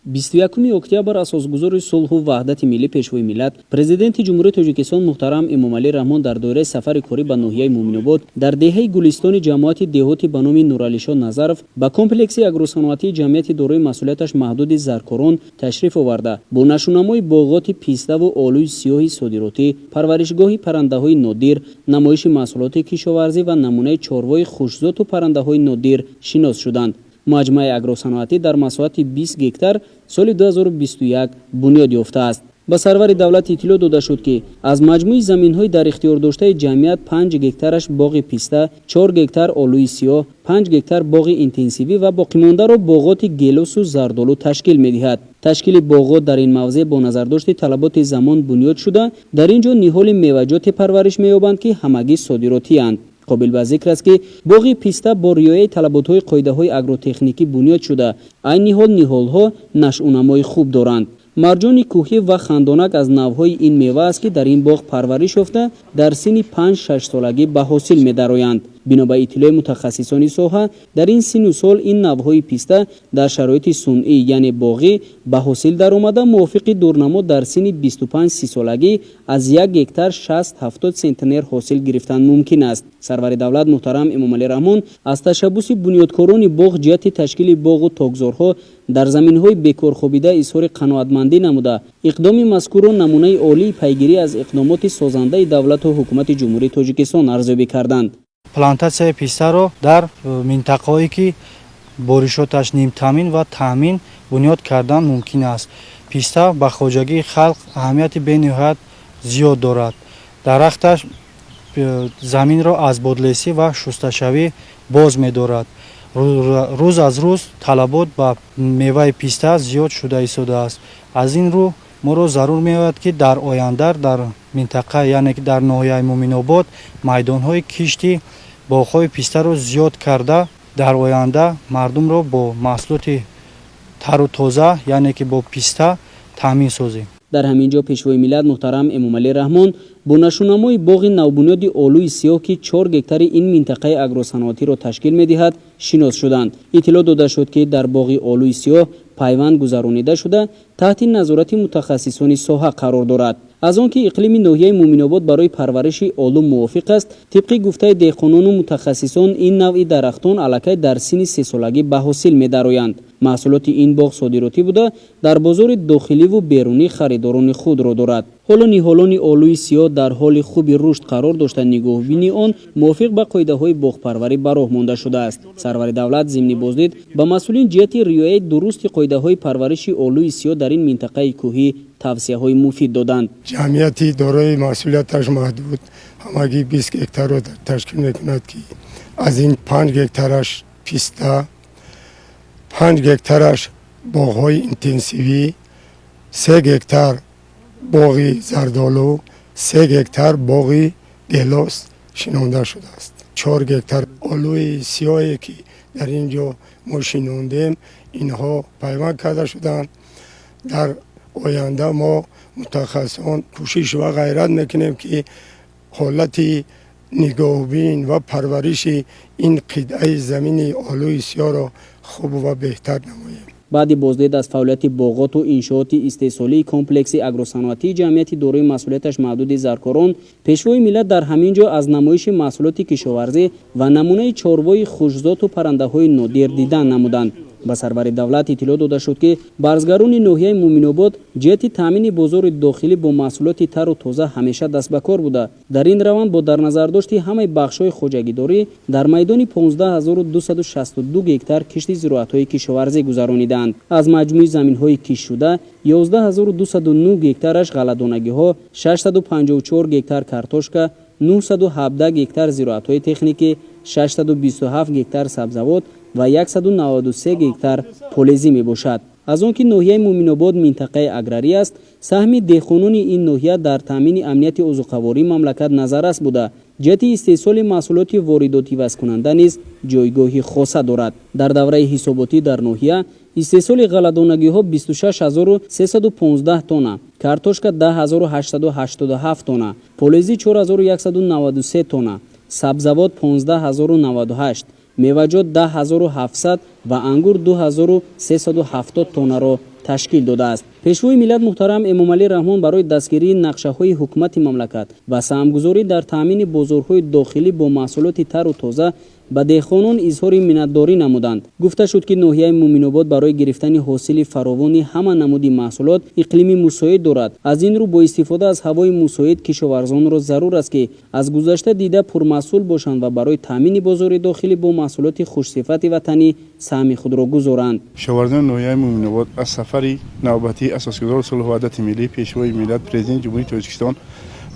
21 октябр асосгузори сулҳу ваҳдати миллӣ, Пешвои миллат, Президенти Ҷумҳурии Тоҷикистон муҳтарам Эмомалӣ Раҳмон дар доираи сафари корӣ ба ноҳияи Муъминобод дар деҳаи Гулистони ҷамоати деҳоти ба номи Нуралишо Назаров ба комплекси агросаноатии ҷамъияти дорои масъулияташ маҳдуди Заркорон ташриф оварда, бо нашъунамои боғоти пиставу олӯи сиёҳи содиротӣ, парваришгоҳи паррандаҳои нодир, намоиши маҳсулоти кишоварзӣ ва намунаи чорвои хушзоту паррандаҳои нодир шинос шуданд. Маҷмӯаи агросаноатӣ дар масоҳати 20 гектар соли 2021 бунёд ёфтааст. Ба сарвари давлат иттилоъ дода шуд, ки аз маҷмӯи заминҳои дар ихтиёрдоштаи ҷамъият 5 гектараш боғи писта, 4 гектар олӯи сиёҳ, 5 гектар боғи интенсивӣ ва боқимондаро боғоти гелосу зардолу ташкил медиҳад. Ташкили боғот дар ин мавзеъ бо назардошти талаботи замон бунёд шуда, дар ин ҷо ниҳоли меваҷоте парвариш меёбанд, ки ҳамагӣ содиротиянд. Қобил ба зикр аст, ки боғи писта бо риояи талаботҳои қоидаҳои агротехникӣ бунёд шуда, айни ҳол ниҳолҳо нашъунамои хуб доранд. Марҷони кӯҳӣ ва хандонак аз навъҳои ин мева аст, ки дар ин боғ парвариш ёфта, дар синни 5-6 солагӣ ба ҳосил медароянд. Бино ба иттилои мутахассисони соҳа, дар ин синну сол ин навъҳои писта дар шароити сунъӣ, яъне боғӣ, ба ҳосил даромада, мувофиқи дурнамо дар синни 25-30 солагӣ аз як гектар 60-70 центнер ҳосил гирифтан мумкин аст. Сарвари давлат муҳтарам Эмомалӣ Раҳмон аз ташаббуси бунёдкорони боғ ҷиҳати ташкили боғу токзорҳо дар заминҳои бекорхобида изҳори қаноатмандӣ намуда, иқдоми мазкурро намунаи олии пайгирӣ аз иқдомоти созандаи давлату ҳукумати Ҷумҳурии Тоҷикистон арзёбӣ карданд. Плантатсияи пистаро дар минтақаҳое, ки боришоташ нимтаъмин ва таъмин, бунёд кардан мумкин аст. Писта ба хоҷагии халқ аҳамияти бениҳоят зиёд дорад. Дарахташ заминро аз бодлесӣ ва шусташавӣ боз медорад. Рӯз аз рӯз талабот ба меваи писта зиёд шуда истодааст. Аз ин рӯ моро зарур меояд, ки дар оянда дар минтақа, яъне ки дар ноҳияи Муъминобод, майдонҳои кишти боғҳои пистаро зиёд карда, дар оянда мардумро бо маҳсулоти тару тоза, яъне ки бо писта, таъмин созем. Дар ҳамин ҷо Пешвои миллат муҳтарам Эмомалӣ Раҳмон бо нашъунамои боғи навбунёди олӯи сиёҳ, ки 4 гектари ин минтақаи агросаноатиро ташкил медиҳад, шинос шуданд. Иттилоъ дода шуд, ки дар боғи олӯи сиёҳ пайванд гузаронида шуда, таҳти назорати мутахассисони соҳа қарор дорад. Аз он ки иқлими ноҳияи Муъминобод барои парвариши олу мувофиқ аст, тибқи гуфтаи деҳқонону мутахассисон, ин навъи дарахтон аллакай дар синни сесолагӣ ба ҳосил медароянд. Маҳсулоти ин боғ содиротӣ буда, дар бозори дохиливу берунӣ харидорони худро дорад. Ҳоло ниҳолони олӯи сиёҳ дар ҳоли хуби рушд қарор дошта, нигоҳубини он мувофиқ ба қоидаҳои боғпарварӣ ба роҳ монда шудааст. Сарвари давлат зимни боздид ба масъулин ҷиҳати риояи дурусти қоидаҳои парвариши олӯи сиёҳ дар ин минтақаи кӯҳӣ тавсияҳои муфид доданд. Ҷамъияти дорои масъулияташ маҳдуд ҳамагӣ 20 гектарро ташкил мекунад, ки аз ин 5 гектараш писта, 5 гектараш боғҳои интенсивӣ, 3 гектар боғи зардолу, 3 гектар боғи гелос шинонда шудааст. 4 гектар олӯи сиёҳе, ки дар ин ҷо мо шинондем, инҳо пайванд карда шуданд. Дар оянда мо, мутахассисон, кӯшиш ва ғайрат мекунем, ки ҳолати нигоҳубин ва парвариши ин қитъаи замини олӯи сиёҳро хуб ва беҳтар намоем. Баъди боздид аз фаъолияти боғоту иншооти истеҳсолии комплекси агросаноатии ҷамъияти дорои масъулияташ маҳдуди Заркорон, Пешвои миллат дар ҳамин ҷо аз намоиши маҳсулоти кишоварзӣ ва намунаи чорвои хушзоту паррандаҳои нодир дидан намуданд. Ба сарвари давлат иттилоъ дода шуд, ки барзгарони ноҳияи Муъминобод ҷиҳати таъмини бозори дохилӣ бо маҳсулоти тару тоза ҳамеша даст ба кор буда, дар ин раванд бо дар назардошти ҳамаи бахшҳои хоҷагидорӣ дар майдони 15 262 гектар кишти зироатҳои кишоварзӣ гузаронидаанд. Аз маҷмӯи заминҳои киштшуда 11 209 гектараш ғалладонагиҳо, 654 гектар картошка, 917 гектар зироатҳои техникӣ, 627 гектар сабзавот ва 193 гектар полезӣ мебошад. Аз он ки ноҳияи Муъминобод минтақаи аграрӣ аст, саҳми деҳқонони ин ноҳия дар таъмини амнияти озуқавории мамлакат назаррас буда, ҷиҳати истеҳсоли маҳсулоти воридотивазкунанда низ ҷойгоҳи хоса дорад. Дар давраи ҳисоботӣ дар ноҳия истеҳсоли ғалладонагиҳо 26 315 тонна, картошка 10 887 тонна, полезӣ 4193 тонна, сабзавот 15 098, меваҷот 10 700 ва ангур 2370 тоннаро Ташкил додааст. Пешвои миллат муҳтарам Эмомалӣ Раҳмон барои дастгирии нақшаҳои ҳукумати мамлакат ва саҳмгузорӣ дар таъмини бозорҳои дохилӣ бо маҳсулоти тару тоза ба деҳқонон изҳори миннатдорӣ намуданд. Гуфта шуд, ки ноҳияи Муъминобод барои гирифтани ҳосили фаровони ҳама намуди маҳсулот иқлими мусоид дорад. Аз ин рӯ, бо истифода аз ҳавои мусоид кишоварзонро зарур аст, ки аз гузашта дида пурмаҳсул бошанд ва барои таъмини бозори дохилӣ бо маҳсулоти хушсифати ватанӣ саҳми худро гузоранд. Кишоварзони ноҳияи Муъминобод аз сафари навбатии Асосгузори сулҳу ваҳдати миллӣ, Пешвои миллат, Президенти Ҷумҳурии Тоҷикистон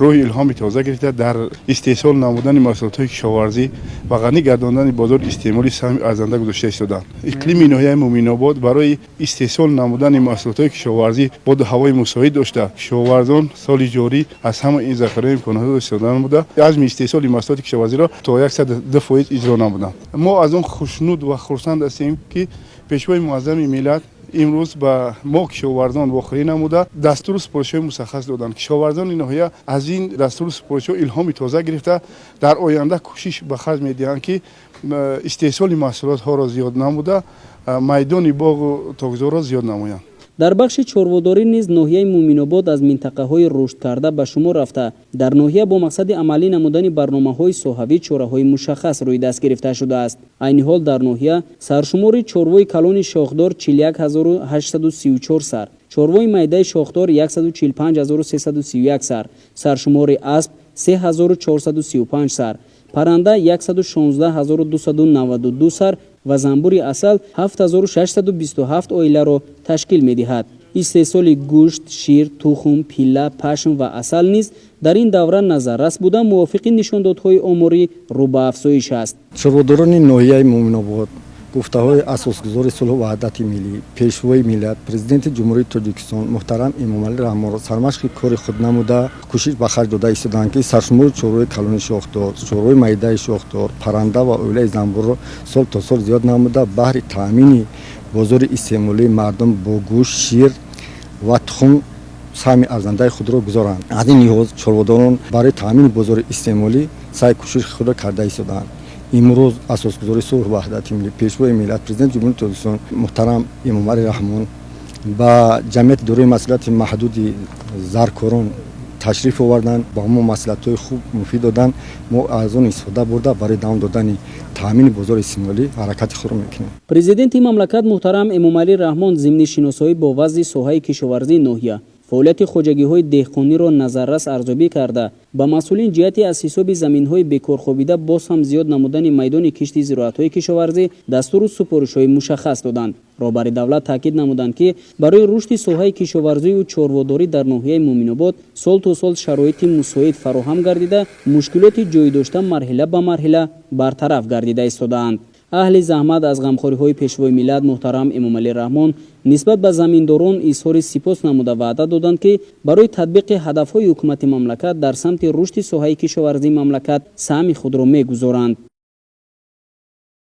рӯҳи илҳоми тоза гирифта, дар истеҳсол намудани маҳсулотҳои кишоварзӣ ва ғанӣ гардондани бозори истеъмолӣ саҳми арзанда гузошта истодаанд. Иқлими ноҳияи Муъминобод барои истеҳсол намудани маҳсулотҳои кишоварзӣ боду ҳавои мусоид дошта, кишоварзон соли ҷорӣ аз ҳама ин захираҳои имкониятҳо истифода намуда, ҳаҷми истеҳсоли маҳсулоти кишоварзиро то 102% иҷро намуданд. Мо аз он хушнуд ва хурсанд ҳастем, ки Пешвои муаззами миллат имрӯз ба мо кишоварзон вохӯрӣ намуда, дастуру супоришҳои мушаххас доданд. Кишоварзони ноҳия аз ин дастуру супоришҳо илҳоми тоза гирифта, дар оянда кӯшиш ба харҷ медиҳанд, ки истеҳсоли маҳсулотҳоро зиёд намуда, майдони боғу токзорро зиёд намоянд. Дар бахши чорводорӣ низ ноҳияи Муъминобод аз минтақаҳои рушдкарда ба шумор рафта, дар ноҳия бо мақсади амалӣ намудани барномаҳои соҳавӣ чораҳои мушаххас рӯи даст гирифта шудааст. Айни ҳол дар ноҳия саршумори чорвои калони шохдор 41 834 сар, чорвои майдаи шохдор 145 331 сар, саршумори асп 3435 сар, парранда 116 292 сар ва занбури асал 7627 оиларо ташкил медиҳад. Истеҳсоли гӯшт, шир, тухм, пилла, пашм ва асал низ дар ин давра назаррас буда, мувофиқи нишондодҳои оморӣ рӯ ба афзоиш аст. Чорводорони ноҳияи Муъминобод гуфтаҳои Асосгузори сулҳу ваҳдати миллӣ, Пешвои миллат, Президенти Ҷумҳурии Тоҷикистон муҳтарам Эмомалӣ Раҳмонро сармашқи кори худ намуда, кӯшиш ба харҷ дода истодаанд, ки саршумори чорвои калони шохдор, чорвои майдаи шохдор, парранда ва оилаи занбурро сол то сол зиёд намуда, баҳри таъмини бозори истеъмолии мардум бо гӯшт, шир ва тухм саҳми арзандаи худро гузоранд. Аз ин лиҳоз чорводорон барои таъмини бозори истеъмолӣ саъй кӯшиши худро карда истодаанд. Имрӯз Асосгузори сулҳу ваҳдати миллӣ, Пешвои миллат, Президенти Ҷумҳурии Тоҷикистон муҳтарам Эмомалӣ Раҳмон ба ҷамъияти дорои масъулияти маҳдуди Заркорон ташриф оварданд, ба мо маслиҳатҳои хуб, муфид доданд. Мо аз он истифода бурда, барои давом додани таъмини бозори истеъмолӣ ҳаракати худро мекунем. Президенти мамлакат муҳтарам Эмомалӣ Раҳмон зимни шиносоӣ бо вазъи соҳаи кишоварзии ноҳия фаъолияти хоҷагиҳои деҳқониро назаррас арзёбӣ карда, ба масъулин ҷиҳати аз ҳисоби заминҳои бекорхобида боз ҳам зиёд намудани майдони кишти зироатҳои кишоварзӣ дастуру супоришҳои мушаххас доданд. Роҳбари давлат таъкид намуданд, ки барои рушди соҳаи кишоварзию чорводорӣ дар ноҳияи Муъминобод сол то сол шароити мусоид фароҳам гардида, мушкилоти ҷой дошта марҳила ба марҳила бартараф гардида истодаанд. Аҳли заҳмат аз ғамхориҳои Пешвои миллат муҳтарам Эмомалӣ Раҳмон нисбат ба заминдорон изҳори сипос намуда, ваъда доданд, ки барои татбиқи ҳадафҳои ҳукумати мамлакат дар самти рушди соҳаи кишоварзии мамлакат саҳми худро мегузоранд.